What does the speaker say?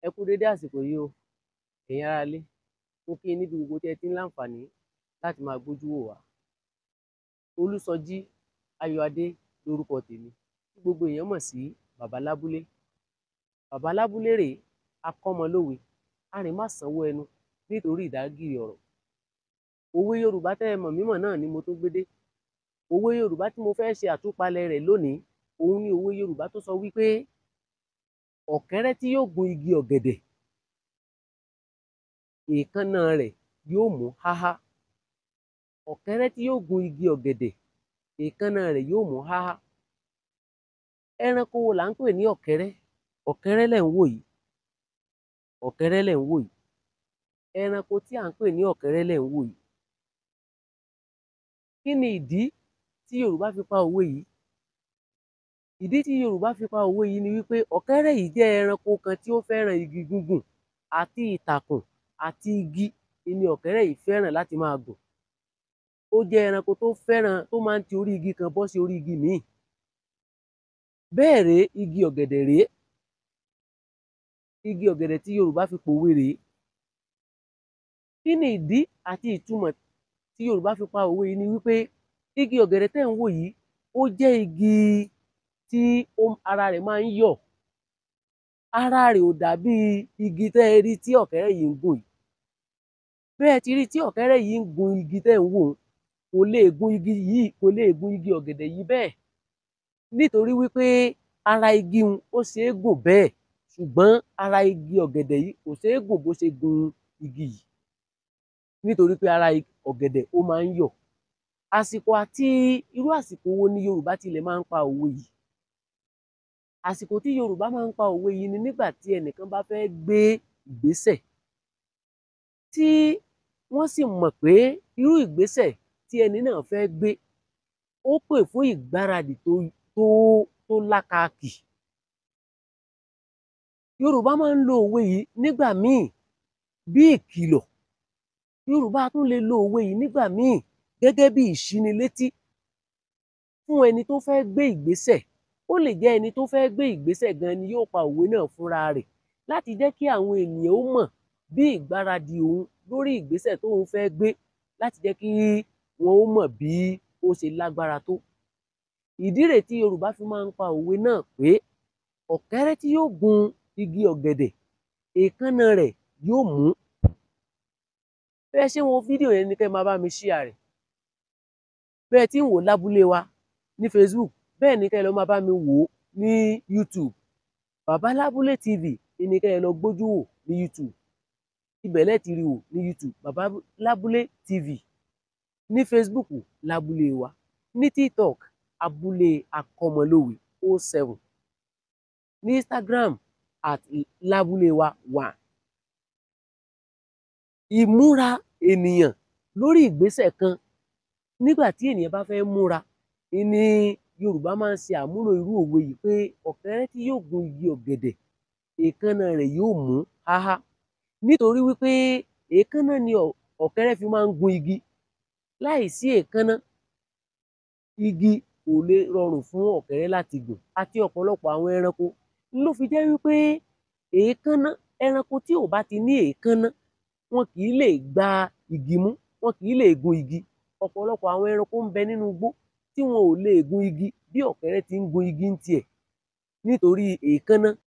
Ẹ kú dédé àsìkò yìí o, ẹ̀yin ará ilé. Mo kí yín níbi gbogbo tí ẹ ti ń láǹfààní láti máa gbójú wò wá. Olúsọjí Ayọ̀adé lórúkọ tèmi, tí gbogbo èèyàn mọ̀ sí Bàbá Lábúlé. Bàbá Lábúlé rèé, akọ́mọlówe, arìnmásanwó ẹnu nítorí ìdágìrì ọ̀rọ̀. Òwe Yorùbá tẹ́ ẹ mọ̀ mímọ̀ náà ni mo tún gbé dé. Òwe Yorùbá tí mo fẹ́ ṣe àtúpalẹ̀ rẹ̀ lónìí, òun ni òwe Yorùbá tó sọ wípé ọ̀kẹ́rẹ́ tí yóò gun igi ọ̀gẹ̀dẹ̀, èékánná rẹ̀ yóò mú háhá. Ọ̀kẹ́rẹ́ tí yóò gun igi ọ̀gẹ̀dẹ̀, èékánná rẹ̀ yóò mú háhá. Ẹranko wo là ń pè ní ọ̀kẹ́rẹ́? Ọ̀kẹ́rẹ́ lẹ̀ ń wò yìí. Ọ̀kẹ́rẹ́ lẹ̀ ń wò yìí. Ẹranko tí à ń pè ní ọ̀kẹ́rẹ́ lẹ̀ ń wò yìí. Kí ni ìdí tí Yorùbá fi pa òwe yìí? Ìdí tí Yorùbá fi pa òwe yìí ni wípé ọ̀kẹ́rẹ́ yìí jẹ́ ẹranko kan tí ó fẹ́ràn igi gígùn àti ìtàkùn àti igi ni ọ̀kẹ́rẹ́ yìí fẹ́ràn láti máa gùn. Ó jẹ́ ẹranko tó fẹ́ràn, tó máa ń ti orí igi kan bọ́ sí orí igi míì. Bẹ́ẹ̀ rèé, igi ọ̀gẹ̀dẹ̀ rèé. Igi ọ̀gẹ̀dẹ̀ tí Yorùbá fi pòwe rèé. Kí ni ìdí àti ìtumọ̀ tí Yorùbá fi pa òwe yìí ni wípé igi ọ̀gẹ̀dẹ̀ tẹ́ ń wò yìí, ó jẹ́ igi tí ara rẹ̀ máa ń yọ̀. Ara rẹ̀ ò dàbí igi tẹ́ ẹ rí tí ọ̀kẹ́rẹ́ yìí ń gùn yìí. Bẹ́ẹ̀ ti rí tí ọ̀kẹ́rẹ́ yìí ń gun igi tẹ́ ń wò ó, kò lè gun igi yìí, kò lè gun igi ọ̀gẹ̀dẹ̀ yìí bẹ́ẹ̀. Nítorí wípé ara igi un ó ṣe é gùn bẹ́ẹ̀, ṣùgbọ́n ara igi ọ̀gẹ̀dẹ̀ yìí kò ṣe é gùn bó ṣe gun igi yìí. Nítorí pé ara ọ̀gẹ̀dẹ̀ ó máa ń yọ̀. Àsìkò àti irú àsìkò wo ni Yorùbá tilẹ̀ máa ń pa òwe yìí? Àsìkò tí Yorùbá máa ń pa òwe yìí ni nígbà tí ẹnìkan bá fẹ́ gbé ìgbésẹ̀ tí wọ́n sì mọ̀ pé irú ìgbésẹ̀ tí ẹni náà fẹ́ gbé, ó pè fún ìgbáradì tó lákaakì. Yorùbá máa ń lo òwe yìí nígbà míì bí ìkìlọ̀. Yorùbá tún lè lo òwe yìí nígbà míì gẹ́gẹ́ bí ìṣínilétí fún ẹni tó fẹ́ gbé ìgbésẹ̀. Ó lè jẹ́ ẹni tó fẹ́ gbé ìgbésẹ̀ gan ni yóò pa òwe náà fúnra rẹ̀ láti jẹ́ kí àwọn ènìyàn ó mọ̀ bí ìgbáradì òun lórí ìgbésẹ̀ tóun fẹ́ gbé, láti jẹ́ kí wọ́n ó mọ̀ bí ó ṣe lágbára tó. Ìdí rèé tí Yorùbá fi máa ń pa òwe náà pé ọ̀kẹ́rẹ́ tí yóò gun igi ọ̀gẹ̀dẹ̀, èékánná rẹ̀ yóò mú. Bẹ́ẹ̀ ṣe ń wo fídíò yẹn ni kẹ́ máa bá mi share rẹ̀. Bẹ́ẹ̀ tí ń wò lábúlé wa ní Facebook, bẹ́ẹ̀ ni kẹ́ lọ máa bá mi wò ó ní YouTube. Bàbá Lábúlé TV ni kẹ́ lọ gbójú wò ní YouTube. Ibẹ̀ lẹ́ ti rí wò ní YouTube. Bàbá Lábúlé TV. Ní Facebook, Lábúlé wa. Ní TikTok, Abúlé Akọ́mọlówe 07. Ní Instagram, at Lábúlé wa 1. Ìmúra ènìyàn lórí ìgbésẹ̀ kan nígbà tí ènìyàn bá fẹ́ múra ni Yorùbá máa ń ṣe àmúlò irú òwe yìí pé ọ̀kẹ́rẹ́ tí yóò gun igi ọ̀gẹ̀dẹ̀, èékánná rẹ̀ yóò mú háhá. Nítorí wípé èékánná ni ọ̀kẹ́rẹ́ fi máa ń gun igi. Láìsí èékánná, igi kò lè rọrùn fún ọ̀kẹ́rẹ́ láti gùn àti ọ̀pọ̀lọpọ̀ àwọn ẹranko. Ló fi jẹ́ wípé èékánná, ẹranko tí ò bá ti ní èékánná, wọn kì í lè gba igi mú, wọn kì í lè gun igi. Ọ̀pọ̀lọpọ̀ àwọn ẹranko ń bẹ nínú igbó tí wọn ò lè gun igi bí ọ̀kẹ́rẹ́ ti ń gun igi ń tiẹ̀ nítorí èékánná.